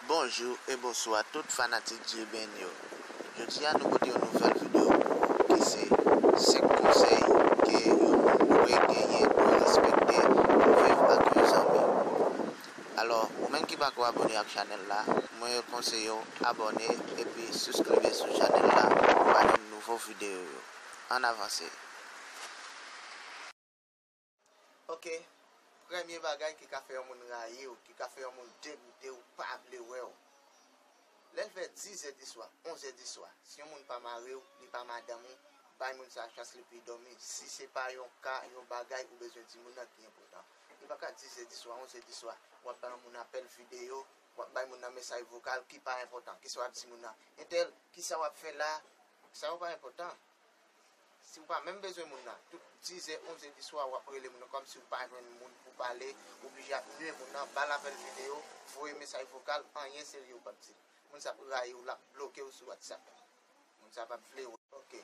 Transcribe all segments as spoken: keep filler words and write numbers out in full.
Bonjou e bonswa tout fanatik J B N yo. Jodi a nou pote yon nouvèl videyo pou ou ki se senk konsèy ke yon moun dwe genyen, dwe respekte pou viv ak yon zanmi. Alò, ou menm ki pako abòne ak chanèl la, mwen konseye w abòne epi sibskrib sou chanèl la pou pa yon nouvo videyo yo. Ann avanse. Ok, premye bagay ki ka fè yon moun rayi w, ki ka fè yon moun degoute w, pa vle wè w. Lè l fè dis zè di swa, onz zè di swa, si yon moun pa mari w, li pa madanm ou, bay moun sa a chans li pou l dòmi. Si se pa yon ka, yon bagay ou bezwen di moun nan ki enpòtan, li pa ka dis zè di swa, onz zè di swa, w ap bay yon moun apèl videyo, w ap bay moun nan mesaj vokal ki pa enpòtan. Kisa w ap di moun nan? Entèl, kisa w ap fè la? Sa yo pa enpòtan. Si w pa menm bezwen moun nan, tout dis zè, onz zè di swa, w ap rele moun nan kòmsi w pa jwenn moun pou pale, ou blije ap nwi moun nan, ba l apèl videyo, voye mesaj vokal, anyen serye ou p ap di l. Moun sa ap rayi w, l ap bloke w sou WhatsApp. Moun sa p ap vle wè w. Ok.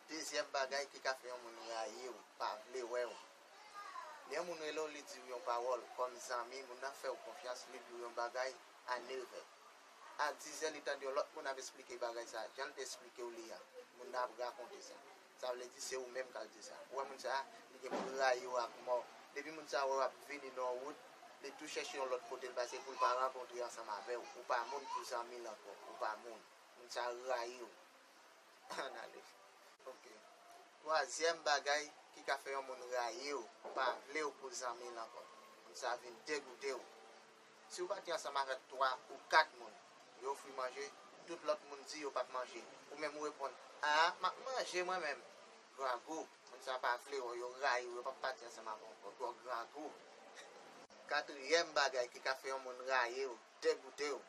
Dezyèm bagay ki ka fè yon moun rayi w, pa vle wè w. Lè yon moun rele w, li di w yon pawòl, kòm zanmi, moun nan fè w konfyans, li di w yon bagay, a nevè. A dis zè, li tande yon lòt moun ap esplike bagay sa a. Jan l te esplike w li a, moun nan ap rakonte sa. Sa vle di se ou menm k al di sa. Ou wè moun sa a, li gen pou l rayi w ak mò. Depi moun sa a wè w ap vini nan yon wout, li tou chèche yon lòt kote l pase pou l pa rankontre ansanm avè w. Ou pa moun pou zanmi l ankò. Ou pa moun. Moun sa a rayi w. Ann ale. Ok. Twazyèm bagay ki ka fè yon moun rayi w, pa vle w pou zanmi l ankò. Moun sa a vin degoute w. Si w pati ansanm avèk twa ou kat moun, yo ofri manje, tout lòt moun di yo p ap manje. Ou menm ou reponn, "A, m ap manje mwen menm." Grangou. Moun sa a pa vle w, yo rayi w, yo p ap pati ansanm avè w ankò. Twò grangou. Katriyèm bagay ki ka fè yon moun rayi w, degoute w.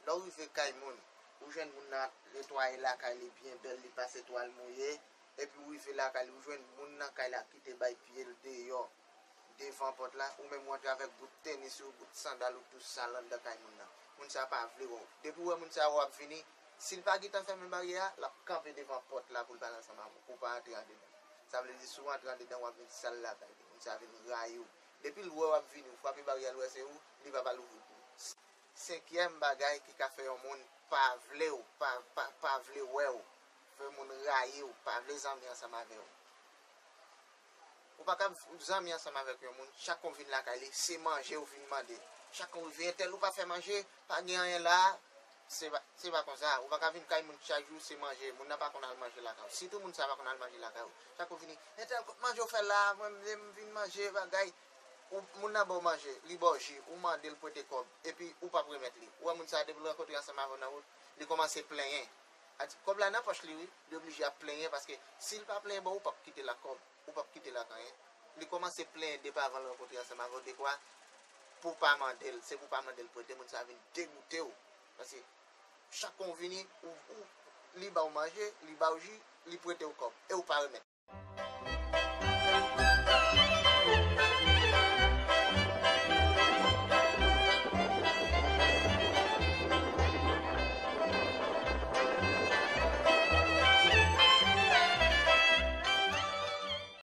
Lè w rive kay moun, ou jwenn moun nan ap netwaye lakay li byen bèl, li pase twal mouye, epi ou rive lakay li, ou jwenn moun nan kay la ki te bay pye l deyò, devan pòt la, ou menm ou antre avèk bout tenis ou, bout sandal ou tou sal anndan kay moun nan. Moun sa a pa vle wè w. Depi w wè moun sa a wè w ap vini, si l pa gentan fèmen baryè a, l ap kanpe devan pòt la pou l pale ansanm avè w, pou w pa antre andedan. Sa vle di, si w antre andedan, w ap vin sal lakay li. Moun sa a vin rayi w. Depi l wè w ap vini, ou frape baryè a, l wè se ou, li pa pral ouvri pou ou. Senkyèm bagay ki ka fè yon moun pa vle w, pa, pa, pa vle wè w, fè moun rayi w, pa vle zanmi ansanm avè w. Ou pa ka zanmi ansanm avèk yon moun, chak ou vin lakay li, se manje ou vin mande. Chak ou rive, entèl ou pa fè manje, pa gen anyen la, se pa, se pa konsa. Ou pa ka vin kay moun chak jou, se manje. Moun nan pa konn al manje lakay ou. Sitou moun sa pa konn al manje lakay ou. Chak ou vini, entèl kot manje ou fè la, mwen m vin manje, bagay. Ou, moun nan ba w manje, li ba w ji, ou mande l prete kòb, epi ou p ap remèt li. Ou wè moun sa a, depi l rankontre ansanm avè w nan wout, li kòmanse plenyen. Ati, kòb la nan pòch li, wi, li oblije ap plenyen, paske si l pa plenyen ba w, ou p ap kite l ak kòb, ou p ap kite l ak anyen. Li kòmanse plenyen depi avan l rankontre ansanm avè w, dekwa pou w pa mande l, se pou w pa mande l prete, moun sa a vin degoute w. Paske chak kon w vini, ou, ou, li ba w manje, li ba w ji, li prete w kòb, e ou pa remèt.